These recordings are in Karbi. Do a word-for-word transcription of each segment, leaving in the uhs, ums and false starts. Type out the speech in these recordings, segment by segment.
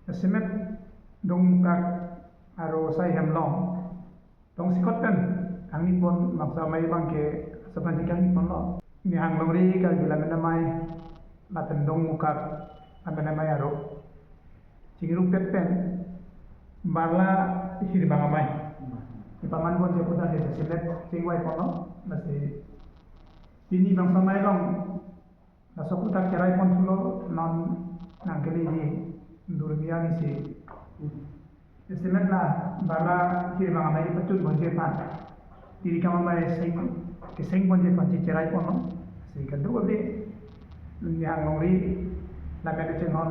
Jasemet Dongmukak aro Saihem along tongsekot pen kangni pon, bangso amei abang ke asapranti kangni ponlo. Nihang longri Karbi Lammet Amei lapen Dongmukak Lammet Amei aro chingrumpet pen Barla Hirbang Amei ipaman ponji aphuthak si jasemet chingvai ponlo. Lasi pini bangso amei along laso aphuthak cherai pon thulo, non nangkele di Durmi arni si. Jasemet la Barla Hirbang Amei pachun ponji aphan, Tirikam Amei seng, keseng ponji aphan si cherai ponlo. Si kadokave Nihang longri Lammet Amei chinghon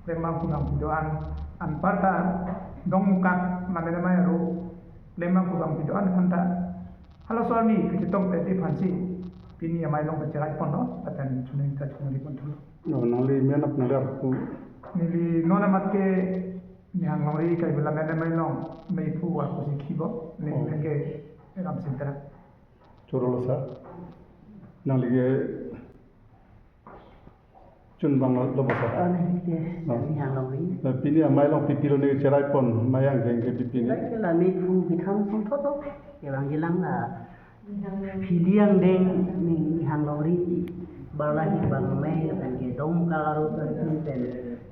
klembang kevang kedo-an, anparta Dongmukak Lammet Amei aro klembang kevang kedo-an aphanta halaso arni kachetong pete aphansi pini amei along kacherai ponlo, lapen chuningri ta chuningri pon thulo. Oh, nangli men ap nangli arpu? Neli non amat ke Nihang longri Karbi Lammet Amei along meiphu arpu si khibo, neli Oh. men ke Ramsing Terang. Chorolo sir. Nangli ke chunbang lo, lo sir? Oh, neli ke Oh. Nihang longri. Eh, pini amei along pipilo ne cherai pon, mayang keng ke pipini. Cherai ke la meiphu kethom songthoto. Kevang jilang la phili angdeng ni Nihang longri Barla Hirbang Amei pen ke Dongmukak aro pen pen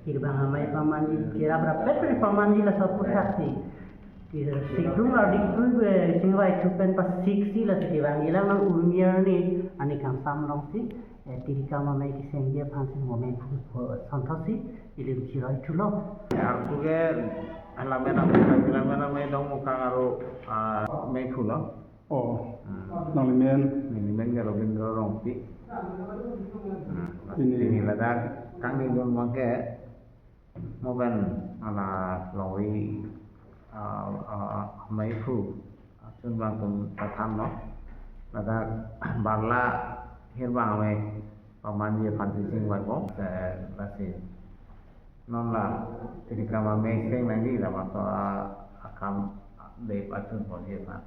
Hirbang Amei pamanji, keraprap pet pen pamanji laso aphuthak si. Ki sikdung ardik tui be chingvai thu pen pasik si lasi kevang jilang nang Urmi arni ani kangsam alongsi, eh, Tirikam Amei kesengji aphansi mo meiphu songthosi ilim chiroi thulo. Arpu ke Lammet Amei, Lammet Amei Dongmukak aro, ah, meiphu lo. Oh. Hmm. Nangli men? Neli men ke Robindro Rongpi. Hmm. Pini. Pini ladak kangni dun abang ke mo pen hala longri, ah, ah, meiphu chunbang atum ta thanlo. Ladak Barla Hirbang Amei pamanji aphansi chingvai pon, eh, lasi non la Tirikam Amei seng nangji la mato, ah, akam dei pachun ponji aphan.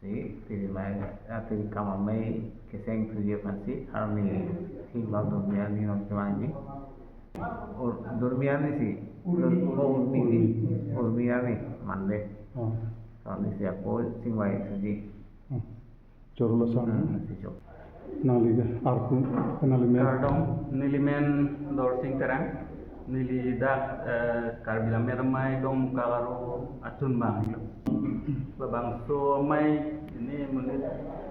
Si, Tiri Amei, ah, Tirikam Amei keseng thuji aphansi, arni thik lo Durmi arni non kevangji. Ur-, Durmi arni si, Ur-, oh, Urmi, Urmi. Urmi arni, Monday. Oh. Arni si ako chingvai thuji. Hmm. Chorolo sir. Hmm, si chok. Nangli ke arpu, nangli men? Kardom, neli men Dorsing Terang. Neli dak, eh, Karbi Lammet Amei Dongmukak aro achunbang lo. Labangso amei pini monit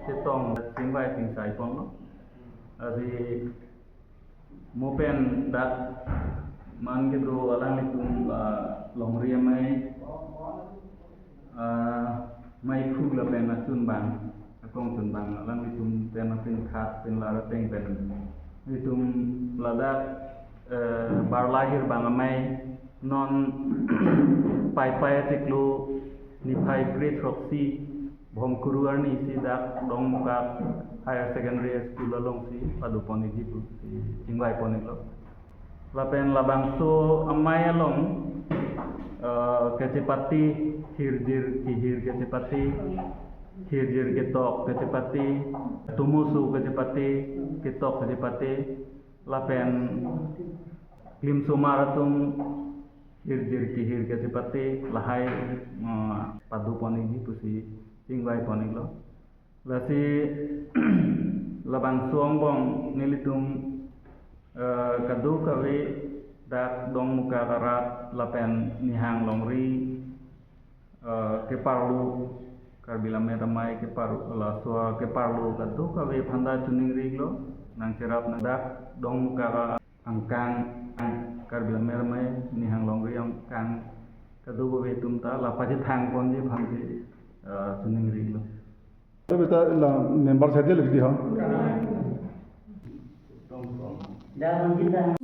chetong chingvai chingsai ponlo. Lasi mo pen dak man kedo alanglitum, ah, longri amei, ah, meiphu lapen achunbang, akong chunbang alanglitum pen apinkhat pen lar ateng pen itum ladak, eh, Barla Hirbang Amei non Paipai achiklo niphai kre throksi Bhomkuru arni si dak Dongmukak Higher Secondary School alongsi pado pon-ikji pusi chingvai pon-iklo. Lapen labangso amei along, eh, kachepate, hirjir kehir kachepate, hirjir ketok kachepate, tomoso kachepate, ketok kachepate, lapen klimsomar atum hirjir kehir kachepate lahai, eh, pado pon-ikji pusi chingvai pon-iklo. Lasi labangso angbong nelitum, eh, kadokave dak Dongmukak arat lapen Nihang longri, eh, keparlo, Karbi Lammet Amei kepar-, laso keparlo kadokave aphanta chuningri-iklo, nangcherap nang dak Dongmukak angkang, Karbi Lammet Amei Nihang longri angkang kadokave atum ta la pachethang ponji aphansi, eh, chuningri-iklo. Beta la member saja lagi di ha. Dah, kita.